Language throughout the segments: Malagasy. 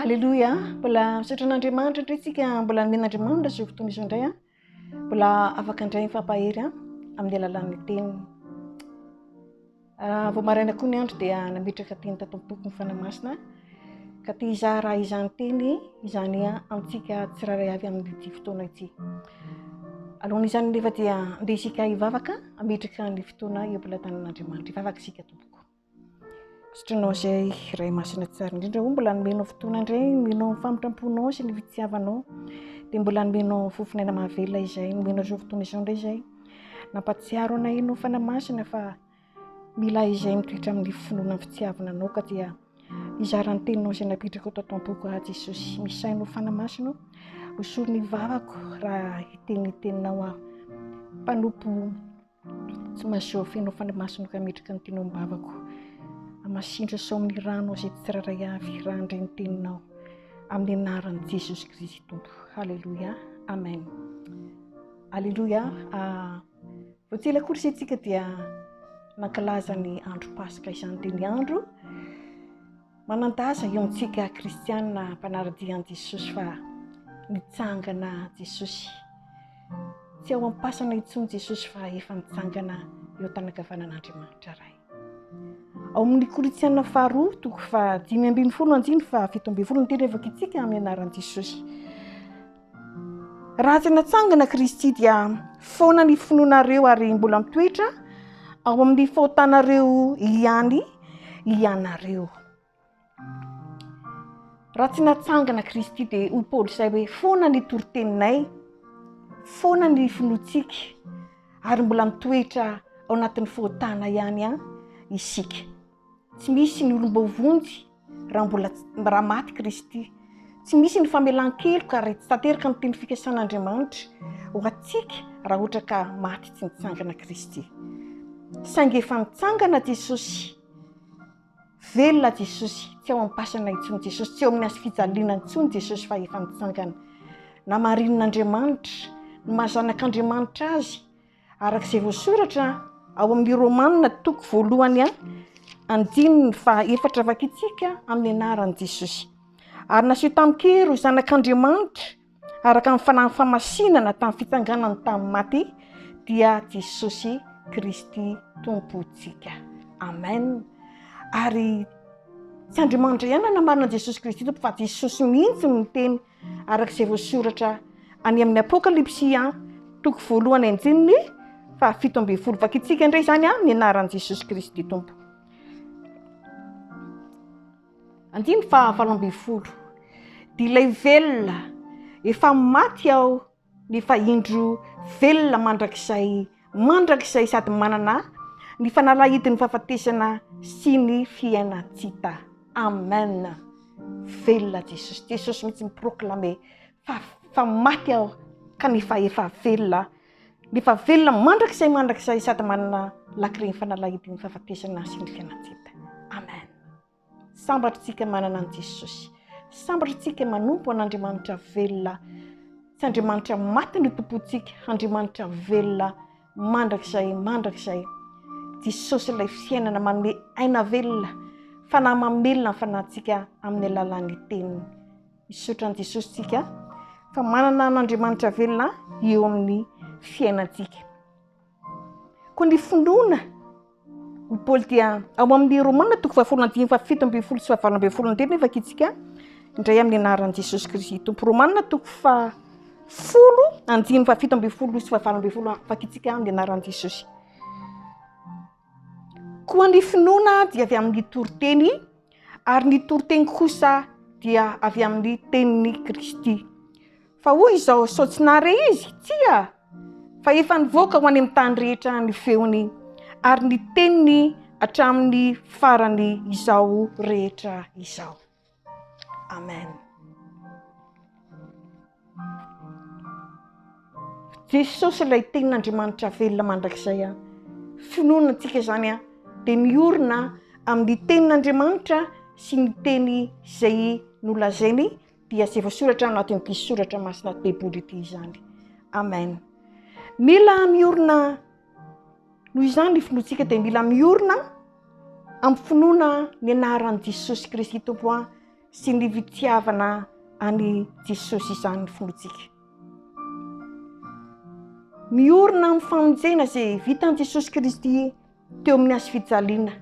Aleloia, mbola misaotra an'Andriamanitra indray tsika mbola nomen'Andriamanitra izao fotoana izao indray an. Mbola afaka indray mifampahery an amin'ny alalan'ny teniny. Raha vao maraina koa ny andro dia nametraka teny tato am-poko ny Fanahy Masina ka te hizara izany teny izany amintsika tsirairay avy amin'ity fotoana ity. Alohan'izany nefa dia andeha isika hivavaka hametraka ny fotoana eo am-pelatanan'Andriamanitra. Hivavaka isika tompoko. Misaotra anao izay Ray Masina tsara indrindra o mbola nomenao fotoana indray, nomenao ny famindram-ponao sy ny fitiavanao. Dia mbola nomenao fofon'aina mahavelona izay, nomenao izao fotoana izao indray izay. Nampatsiaro anay ianao Fanahy Masina fa mila izay mitoetra amin'ny finoana ny fitiavana anao ka dia hizara ny teninao izay napetrakao tato am-poko aho Jesosy. Misaino Fanahy Masina o, hosory ny vavako raha hiteny ny teninao aho. Mpanompo tsy mahazo feno Fanahy Masina ka hametraka ny teninao am-bavako. Amasindra sao amin'ny rano izay tsirairay avy raha handre ny teninao. Amin'ny anaran'i Jesosy Kristy Tompo. Haleloia. Amen. Aleloia. Vao tsy ela akory isika dia nankalaza ny andro Paska izany dia ny andro manan-daza eo amintsika kristianina mpanara-dia an'i Jesosy fa nitsangana Jesosy. Tsy ao am-pasana intsony Jesosy fa efa nitsangana eo an-tanankavanan'Andriamanitra Ray. Ao amin'ny Korintiana faharoa toko faha 15 andininy faha 17 ny teny vakintsika amin'ny anaran'i Jesosy. Raha tsy natsangana Kristy dia foana ny finoanareo ary mbola mitoetra ao amin'ny fahotanareo ihany ianareo. Raha tsy natsangana Kristy dia hoy Paoly izay hoe foana ny toriteninay, foana ny finoantsika ary mbola mitoetra ao anatin'ny fahotana ihany an isika. Tsy misy ny olom-boavonjy raha mbola raha maty Kristy. Tsy misy ny famelan-keloka ary tsy tanteraka ny teny fikasan'Andriamanitra ho antsika raha ohatra ka maty tsy nitsangana Kristy. Saingy efa nitsangana Jesosy. Velona Jesosy, tsy ao am-pasana intsony Jesosy, tsy eo amin'ny hazo fijaliana intsony Jesosy fa efa nitsangana. Namarinin'Andriamanitra ny maha zanak'Andriamanitra azy Araka izay voasoratra ao amin'ny Romana toko voalohany andininy faha efatra vakintsika amin'ny anaran'i Jesosy. Ary naseho tamin-kery ho zanak'Andriamanitra araka ny fanahy famasinana tamin'ny fitsanganany tamin'ny maty dia Jesosy Kristy Tompontsika. Amen. Ary tsy Andriamanitra ihany nanamarina Jesosy Kristy Tompo fa Jesosy mihitsy no niteny araka izay voasoratra any amin'ny Apokalypsy an, toko voalohany andininy faha 17. Vakintsika indray izany an, ny anaran'i Jesosy Kristy Tompo. Andininy faha 18. Dia ilay velona, efa maty aho, nefa indro velona mandrakizay mandrakizay sady manana ny fanalahidin'ny fahafatesana sy ny fiainan-tsita. Amen. Velona Jesosy. Jesosy mihitsy mi-proclamer fa fa maty aho kanefa efa velona. Nefa velona mandrakizay mandrakizay sady manana lakile ny fanalahidin'ny fahafatesana sy ny fiainan-tsita. Amen. Sambatra isika manana an'i Jesosy. Sambatra isika manompo an'Andriamanitra velona. Tsy Andriamanitra maty no tompontsika, Andriamanitra velona mandrakizay mandrakizay. Jesosy ilay fiainana manome aina velona, fanahy mamelona ny fanahintsika amin'ny alalan'ny teniny. Misaotra an'i Jesosy isika fa manana an'Andriamanitra velona eo amin'ny fiainantsika. Koa ny finoana, hoy Paoly dia ao amin'ny Romana toko fahafolo andininy fahafito ambin'ny folo sy fahavalo ambin'ny folo indray nefa antsika indray amin'ny anaran'i Jesosy Kristy Tompo. Romana toko fahafolo andininy fahafito ambin'ny folo sy fahavalo ambin'ny folo vakintsika amin'ny anaran'i Jesosy. Koa ny finoana dia avy amin'ny toriteny ary ny toriteny kosa dia avy amin'ny tenin'i Kristy. Fa hoy izao, sao tsy nahare izy? Tsia! Fa efa nivoaka ho any amin'ny tany rehetra ny feony, ary ny teniny hatramin'ny farany izao rehetra izao. Amen. Jesosy ilay tenin'Andriamanitra velona mandrakizay a. Finoana antsika izany a, dia miorina amin'ny tenin'Andriamanitra sy ny teny izay nolazainy dia izay voasoratra anatin'ity soratra masina Baiboly ity izany. Amen. Mila miorina noho izany ny finoantsika dia mila miorina amin'ny finoana ny anaran'i Jesosy Kristy Tompo. sy ny fitiavana an'i Jesosy izany ny finoantsika. Miorina amin'ny famonjena izay vitan'i Jesosy Kristy teo amin'ny hazo fijaliana.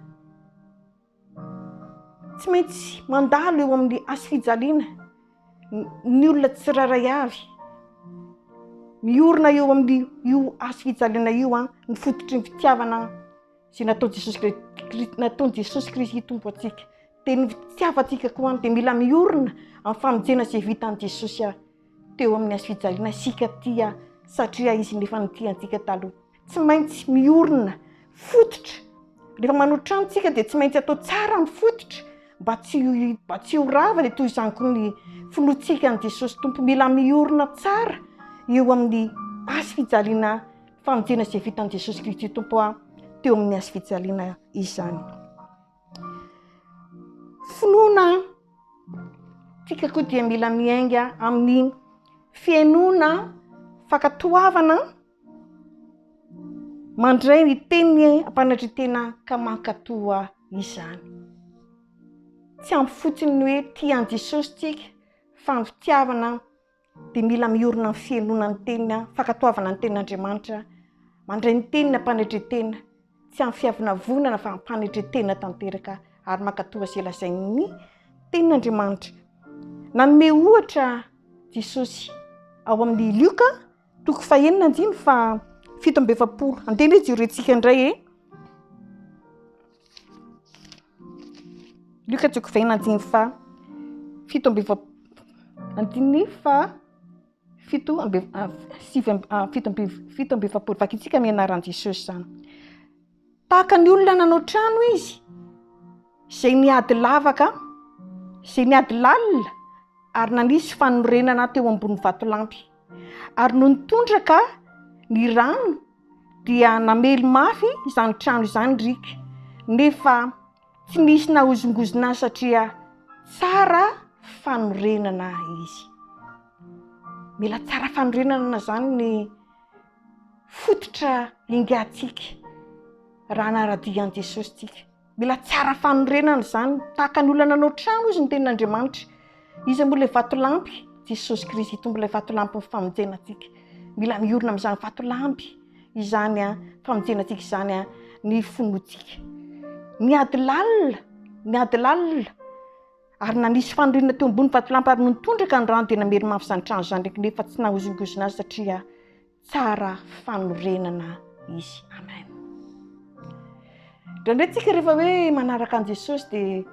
Tsy maintsy mandalo eo amin'ny hazo fijaliana ny olona tsirairay avy. Miorina eo amin'ny io hazo fijaliana io ny fototry ny fitiavana izay nataon'i Jesosy nataon'i Jesosy Kristy Tompo antsika. Dia ny fitiavantsika koa dia mila miorina amin'ny famonjena izay vitan'i Jesosy teo amin'ny hazo fijaliana isika tia satria izy nefa nitia antsika taloha. Tsy maintsy miorina fototra. Rehefa manao trano tsika dia tsy maintsy atao tsara ny fototra mba tsy mba tsy ho rava dia toy izany koa ny finoantsika an'i Jesosy Tompo. Mila miorina tsara eo amin'ny hazo fijaliana famonjena izay vitan'i Jesosy Kristy Tompo teo amin'ny hazo fijaliana izany. Finoana tsika koa dia mila miainga amin'ny fihainoana fankatoavana mandray ny teniny am-panatretena ka mankatoa izany. Tsy ampy fotsiny ny hoe tia an'i Jesosy tsika fa ny fitiavana dia mila miorina amin'ny fihainoana ny teniny, fankatoavana ny tenin'Andriamanitra, mandray ny teniny am-panetren-tena, tsy amin'ny fiavonavonana fa am-panetren-tena tanteraka ary mankatoa izay lazain'ny tenin'Andriamanitra. Nanome ohatra Jesosy ao amin'ny Lioka toko fahenina andiny fa 47. Andeha indray jerentsika indray e. Lioka toko fahenina andininy faha 47 andininy faha fito amby sivy amby fito amby 47 vakintsika amin'ny anaran'i Jesosy izany. Tahaka ny olona nanao trano izy izay niady lavaka, izay niady lalina ary nanisy fanorenana teo ambony vatolampy. Ary nony tondraka ny rano dia namely mafy izany trano izany riaka, nefa tsy nisy nahozongozona azy satria tsara fanorenana izy. Mila tsara fanorenana izany ny fototra ingatsika raha hanara-dia an'i Jesosy tsika. Mila tsara fanorenana izany, tahaka ny olona nanao trano izy ny tenin'Andriamanitra. Iza moa ilay vatolampy? Jesosy Kristy Tompo ilay vatolampin'ny famonjena antsika. Mila miorina amin'izany vatolampy izany famonjena antsika izany ny finoantsika. Niady lalina, niady lalina ary nanisy fanorenana teo ambony vatolampy ary nony tondraka ny rano dia namely mafy izany trano izany nefa tsy nahozongozona azy satria tsara fanorenana izy. Amen. Indraindray tsika rehefa hoe manaraka an'i Jesosy dia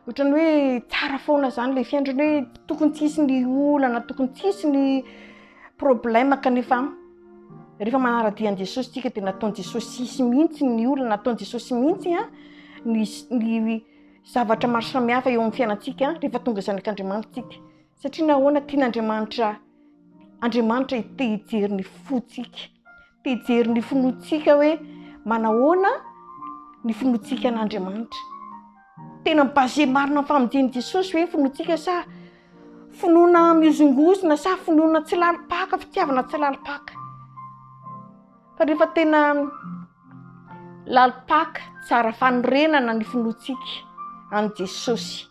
ohatran'ny hoe tsara foana izany ilay fiainana, ohatran'ny hoe tokony tsy hisy ny olana, tokony tsy hisy ny problème kanefa rehefa manara-dia an'i Jesosy tsika dia nataon'i Jesosy hisy mihitsy ny olana, nataon'i Jesosy mihitsy ny ny zavatra maro samihafa eo amin'ny fiainantsika rehefa tonga zanak'Andriamanitra tsika. Satria nahoana? Tian'Andriamanitra Andriamanitra te hijery ny fontsika, te hijery ny finoantsika hoe manahoana ny finoantsika an'Andriamanitra. Tena mi-baser marina amin'ny famonjen'i Jesosy ve ny finoantsika sa finoana mihozongozona sa finoana tsy lalim-paka, fitiavana tsy lalim-paka. Fa rehefa tena lalim-paka, tsara fanorenana ny finoantsika an'i Jesosy.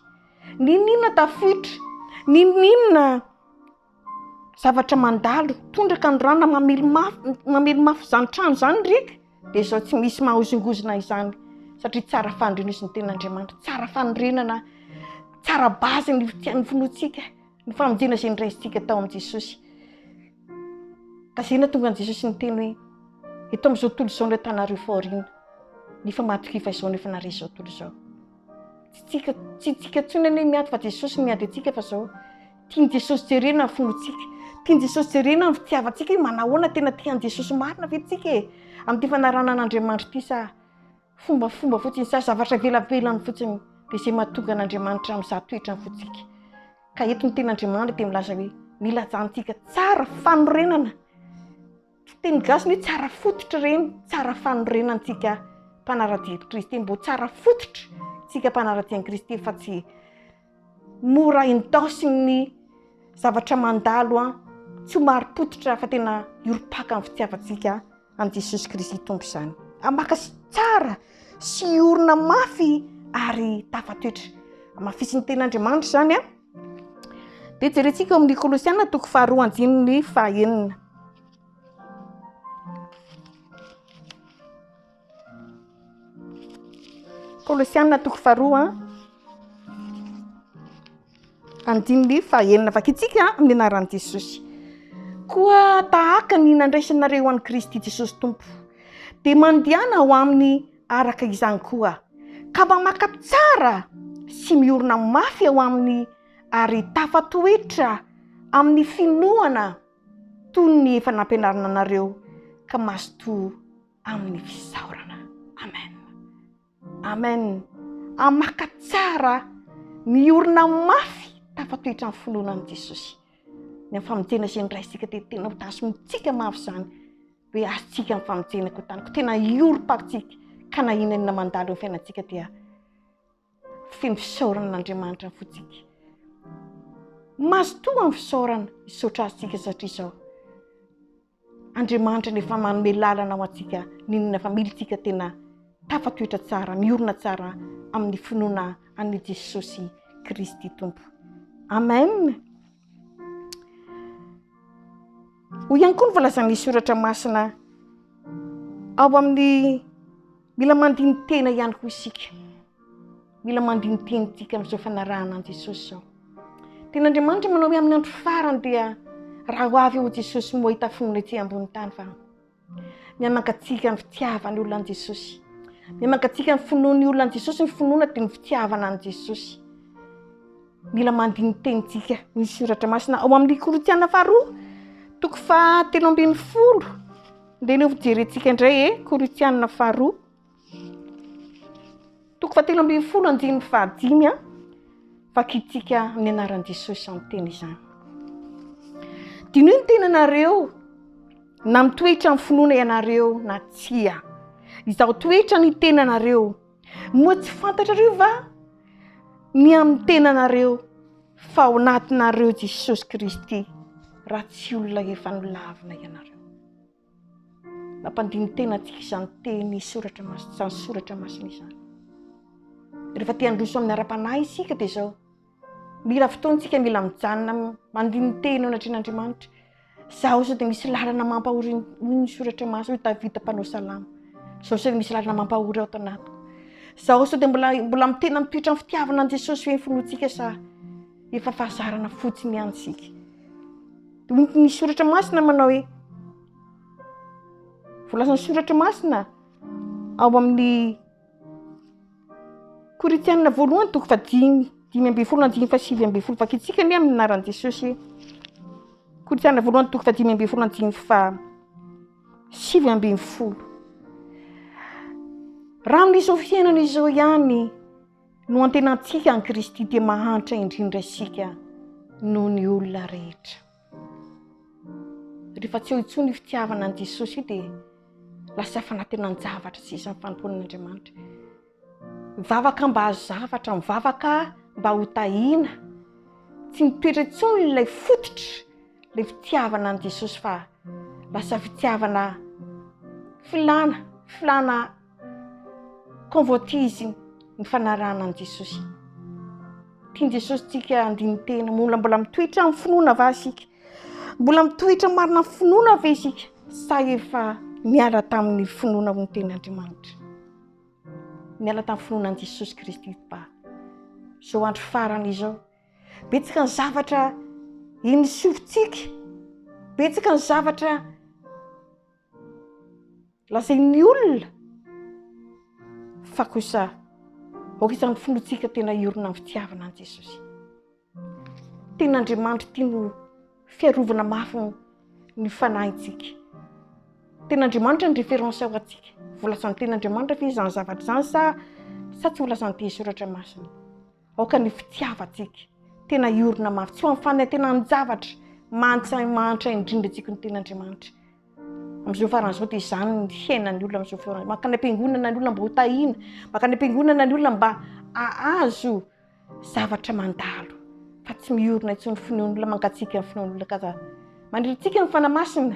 N'inon'inona tafiotra, n'inon'inona zavatra mandalo, tondraka ny rano na mamely mafy, mamely mafy izany trano izany ny riaka, dia izao tsy misy mahozongozona izany satria tsara fanorenana izy ny tenin'Andriamanitra, tsara fanorenana, tsara base ny ny finoantsika, ny famonjena izay noraisintsika tao amin'i Jesosy. Ka izay nahatonga an'i Jesosy niteny hoe, eto amin'izao tontolo izao no ahitanareo fahoriana, nefa matokia fa izao no efa naharesy izao tontolo izao. Tsy tsika, tsy tsika intsony anie miady fa Jesosy no miady antsika fa zao. Tian'i Jesosy jerena ny finoantsika. Tian'i Jesosy jerena ny fitiavantsika hoe manahoana tena tia an'i Jesosy marina ve tsika e? Amin'ity fanarahana an'Andriamanitra ity sa fombafomba fotsiny sa zavatra ivelapelany fotsiny dia izay mahatonga an'Andriamanitra mizaha toetra ny fontsika. Ka eto ny tenin'Andriamanitra dia milaza hoe mila ajanontsika tsara fanorenana. Teny gasy ny hoe tsara fototra ireny, tsara fanorenana antsika mpanara-dia an'i Kristy, mbo tsara fototra tsika mpanara-dia an'i Kristy fa tsy mora endaosin'ny zavatra mandalo an, tsy ho marim-pototra fa tena hiorim-paka ny fitiavantsika an'i Jesosy Kristy Tompo izany. Hamaka sy tsara sy hiorina mafy ary tafatoetra. Hamafisin'ny tenin'Andriamanitra izany an. Dia jerentsika eo amin'ny Kolosiana toko faharoa andininy fahenina. Kolosiana toko faharoa andininy fahenina. Vakintsika amin'ny anaran'i Jesosy. Koa tahaka ny nandraisanareo an'i Kristy Jesosy Tompo, dia mandehana ao aminy araka izany koa, ka mamaka tsara sy miorina mafy ao aminy ary tafatoetra amin'ny finoana toy ny efa nampianarina anareo, ka mazotoa amin'ny fisaorana. Amen. Amen. Hamaka tsara, miorina mafy, tafatoetra amin'ny finoana an'i Jesosy. Ny amin'ny famonjena izay noraisintsika dia tena ho tazomintsika mafy izany. Hoe azontsika ny famonjena koa tany. Koa tena hiorim-pakintsika ka na inona inona mandalo eo amin'ny fiainantsika dia feno fisaorana an'Andriamanitra ny fontsika. Mazotoa amin'ny fisaorana, hisaotra azy tsika satria izao. Andriamanitra no efa manome lalana ho antsika, n'inona fa mila tsika tena tafatoetra tsara, miorina tsara amin'ny finoana an'i Jesosy Kristy Tompo. Amen. Hoy ihany koa ny voalazan'ny soratra masina ao amin'ny mila mandini-tena ihany koa isika. Mila mandini-tena isika amin'izao fanarahana an'i Jesosy izao. Tenin'Andriamanitra manao hoe amin'ny andro farany dia raha ho avy eo Jesosy moa hahita finoana ety ambony tany fa mihamangatsiaka ny fitiavan'ny olona an'i Jesosy. Mihamangatsiaka ny finoan'ny olona an'i Jesosy, ny finoana dia ny fitiavana an'i Jesosy. Mila mandini-tenintsika ny soratra masina ao amin'ny Korintiana faharoa toko faha 13. Ndeha aloha jerentsika indray e, Korintiana faharoa toko faha 13 andininy fahadimy a. Vakintsika amin'ny anaran'i Jesosy izany teny izany. Diniho ny tenanareo na mitoetra amin'ny finoana ianareo na tsia. Izaho toetra ny tenanareo. Moa tsy fantatrareo va ny amin'ny tenanareo fa ao anatinareo Jesosy Kristy raha tsy olona efa nolavina ianareo. Mampandini-tena antsika izany teny soratra masina, izany soratra masina izany. Rehefa te handroso amin'ny ara-panahy isika dia izao, mila fotoana isika mila mijanona mandini-tena eo anatrehan'Andriamanitra. Zaho sao dia misy lalana mampahory hoy ny soratra masina, hoy Davida mpanao salamo. Zaho sao dia misy lalana mampahory ato anatiko. Zaho sao dia mbola mbola mitena mitoetra amin'ny fitiavana an'i Jesosy ve ny finoantsika sa efa fahazarana fotsiny ihany isika. Hoy ny soratra masina manao hoe voalazan'ny soratra masina ao amin'ny Korintianina voalohany toko fahadimy 15 andininy faha-19 vakintsika anie amin'ny anaran'i Jesosy. Korintianina voalohany toko faha-15 andininy faha-19. Raha amin'izao fiainana izao ihany no antenantsika an'i Kristy dia mahantra indrindra isika noho ny olona rehetra. Rehefa tsy eo intsony io fitiavana an'i Jesosy io dia lasa fanantenan-javatra sisa ny fanompoan'Andriamanitra. Mivavaka mba hahazo zavatra, mivavaka mba ho tahiana. Tsy mitoetra intsony ilay fototra, ilay fitiavana an'i Jesosy fa lasa fitiavana filàna, filàna convoitise ny fanarahana an'i Jesosy. Tian'i Jesosy tsika handini-tena, mbola mbola mitoetra amin'ny finoana va isika? Mbola mitoetra marina amin'ny finoana ve isika sa efa niala tamin'ny finoana ho ny tenin'Andriamanitra? Niala tamin'ny finoana an'i Jesosy Kristy fa izao andro farany izao. Betsaka ny zavatra iny sofintsika, betsaka ny zavatra lazain'ny olona fa kosa aoka izany finoantsika tena hiorina amin'ny fitiavana an'i Jesosy. Tena Andriamanitra ity no fiarovana mafy ny fanahintsika. Tena Andriamanitra ny référence ho antsika. Voalazan'ny tena Andriamanitra ve izany zavatra izany sa sa tsy voalazan'ny teny soratra masina? Aoka ny fitiavantsika tena hiorina mafy, tsy ho amin'ny fanantenan-javatra mahantra mahantra indrindra antsika ny tena Andriamanitra. Amin'izao farany izao dia izany ny fiainan'ny olona amin'izao farany. Mankany am-piangonana ny olona mba ho tahiana, mankany am-piangonana ny olona mba hahazo zavatra mandalo fa tsy miorina intsony finoan'olona mangatsiaka ny finoan'olona ka za maniry antsika ny fanahy masina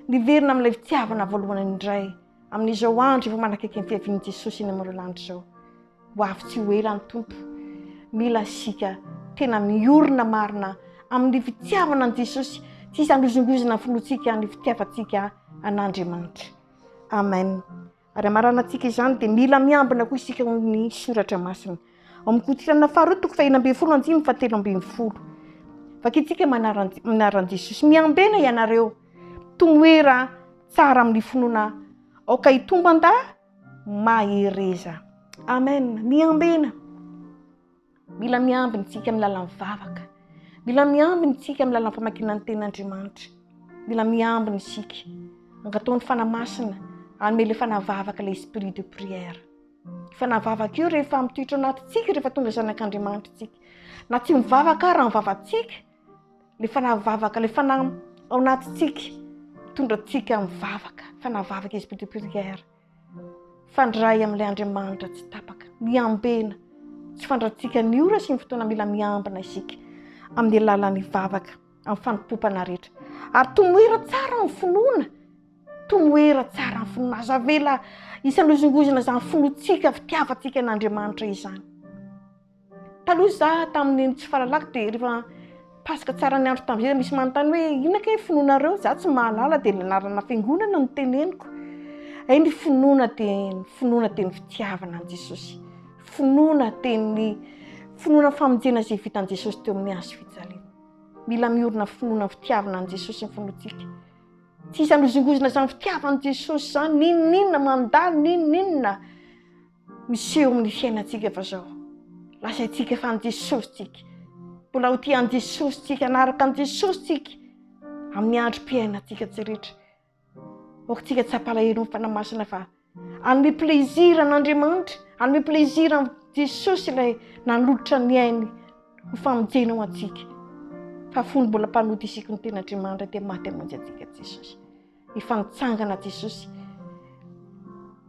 niverina amin'ilay fitiavana voalohany indray amin'izao andro efa manakaiky ny fiavian'i Jesosy eny amin'ireo lanitra izao ho avy tsy ho ela ny Tompo mila isika tena miorina marina amin'ny fitiavana an'i Jesosy. Tsy hisy hanozongozona ny finoantsika ny fitiavantsika an'Andriamanitra. Amen. Ary hamaranantsika izany dia mila miambina koa isika ao amin'ny soratra masina. Ao amin'ny Korintiana faharoa toko fahena ambin'ny folo andininy fahatelo ambin'ny folo. Vakintsika manaran'i Jesosy. Miambena ianareo, tomoera tsara amin'ny finoana, aoka hitomban-dahy mahereza. Amen. Miambena. Mila miambina isika amin'ny lalan'ny vavaka. Mila miambina isika amin'ny lalan'ny famakiana ny tenin'Andriamanitra. Mila miambina isika. Angataho ny Fanahy Masina hanome ilay fanahy vavaka, ilay esprit de prière. Io fanahy vavaka io rehefa mitoetra ao anatintsika, rehefa tonga zanak'Andriamanitra isika. Na tsy mivavaka ary ny vavantsika, ilay fanahy vavaka, ilay fanahy ao anatintsika, mitondra antsika mivavaka, fanahy vavaka, esprit de prière. Fandray amin'ilay Andriamanitra tsy tapaka. Miambena. Tsy fandratsika ny ora sy ny fotoana mila miambina isika amin'ny alalan'ny vavaka, amin'ny fanompoam-panahy rehetra. Ary tomoera tsara ny finoana. Tomoera tsara ny finoana. Aza avela hisanozongozona izany finoantsika, fitiavantsika an'Andriamanitra izany. Taloha za tamin'ny tsy fahalalako dia rehefa Paska tsara ny andro tamin'izay dia misy manontany hoe inona kay ny finoanareo? Za tsy mahalala dia ny anarana fiangonana no teneniko. Hay ny finoana dia ny finoana dia ny fitiavana an'i Jesosy. Finoana dia ny finoana famonjena izay vitan'i Jesosy teo amin'ny hazo fijaliana. Mila miorina finoana fitiavana an'i Jesosy ny finoantsika. Tsy hisy hanozongozona izany fitiavan'i Jesosy izany, n'inon'inona mandalo, n'inon'inona. Miseho amin'ny fiainantsika fa zao. Lazaintsika fa an'i Jesosy tsika. Mbola ho tia an'i Jesosy tsika, hanaraka an'i Jesosy tsika amin'ny androm-piainantsika tsy rehetra. Aoka tsika tsy hampalahelo ny Fanahy Masina fa hanome plaisir an'Andriamanitra, hanome plaisir an'i Jesosy ilay nanolotra ny ainy ho famonjena ho antsika. Fa fony mbola mpanota isika no tena Andriamanitra dia maty hamonjy antsika Jesosy. Efa nitsangana Jesosy.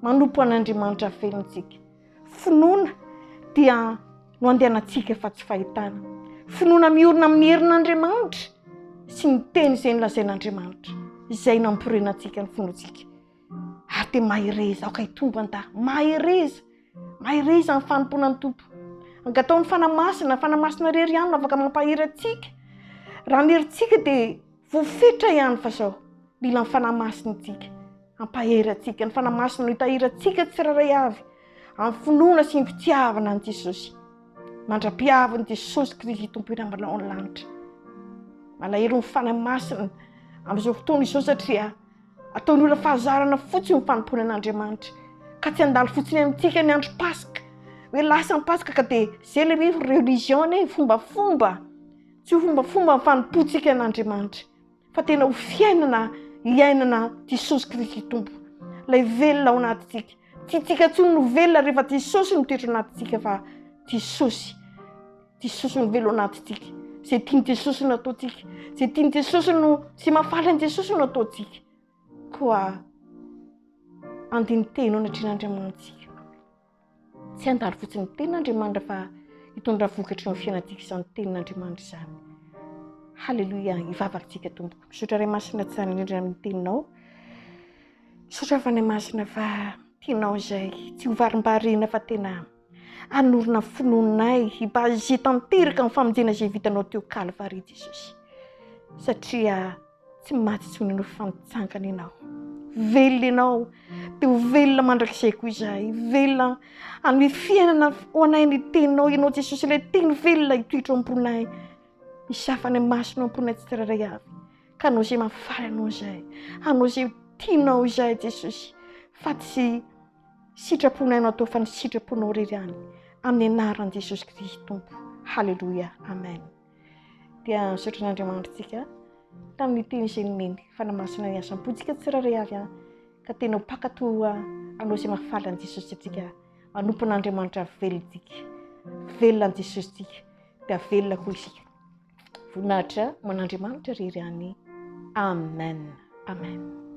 Manompo an'Andriamanitra velona isika. Finoana dia no andehanantsika fa tsy fahitana. Finoana miorina amin'ny herin'Andriamanitra sy ny teny izay nolazain'Andriamanitra, izay nampirenantsika ny finoantsika. Ary dia mahereza, aoka hitombo an-dahy. Mahereza, mahereza amin'ny fanompoana ny Tompo. Angataho ny Fanahy Masina, ny Fanahy Masina irery ihany no afaka mampahery antsika. Raha ny herintsika dia Voafetra ihany fa zao, mila ny Fanahy Masina isika, hampahery antsika, ny Fanahy Masina no hitahiry antsika tsirairay avy amin'ny finoana sy ny fitiavana an'i Jesosy, mandra-piavin'i Jesosy Kristy Tompo irambana ao an-lanitra. Malahelo ny Fanahy Masina amin'izao fotoana izao satria ataon'ny olona fahazarana fotsiny ny fanompoana an'Andriamanitra, ka tsy handalo fotsiny amintsika ny andro Paska, hoe lasa ny Paska ka dia zay ilay hoe religion anie, fombafomba. Tsy ho fombafomba ny fanompoantsika an'Andriamanitra, fa tena ho fiainana iainana Jesosy Kristy Tompo, ilay velona ao anatintsika. Tsy isika intsony no velona rehefa Jesosy no mitoetra ao anatintsika fa Jesosy, Jesosy no velona ao anatintsika. Izay tian'i Jesosy no ataontsika, izay tian'i Jesosy no, izay mahafaly an'i Jesosy no ataontsika. Koa andinin-teny ao anatrehan'Andriamanitsika. Tsy handalo fotsiny ny tenin'Andriamanitra fa hitondra vokatra eo amin'ny fiainantsika izany tenin'Andriamanitra izany. Haleloia, hivavaka tsika tompoko. Misaotra Ray Masina tsara indrindra amin'ny teninao. Misaotra Fanahy Masina fa tianao izay tsy ho varimbarina fa tena hanorina finoanay, hibaze tanteraka ny famonjena izay vitanao teo Kalvary Jesosy. Satria Tsy maty intsony ianao fa mitsangana ianao. Velona ianao, dia ho velona mandrakizay koa izahay. Velona hanome fiainana ho anay ny teninao ianao Jesosy, ilay teny velona hitoetra ao am-ponay. Misafa ny masonao am-ponay tsirairay avy. Ka hanao izay mahafaly anao izahay. Hanao izay tianao izahay Jesosy. Fa tsy sitraponay no atao fa ny sitraponao irery ihany. Amin'ny anaran'i Jesosy Kristy Tompo. Haleloia. Amen. Dia misaotra an'Andriamanitra tsika tamin'ny teny izay nomeny fanamasina ny asam-pontsika tsirairay avy an ka tena ho mpankatoa anao izay mahafaly an'i Jesosy tsika manompo an'Andriamanitra velona tsika velona an'i Jesosy tsika dia velona koa isika voninahitra ho an'Andriamanitra rery ihany amen amen.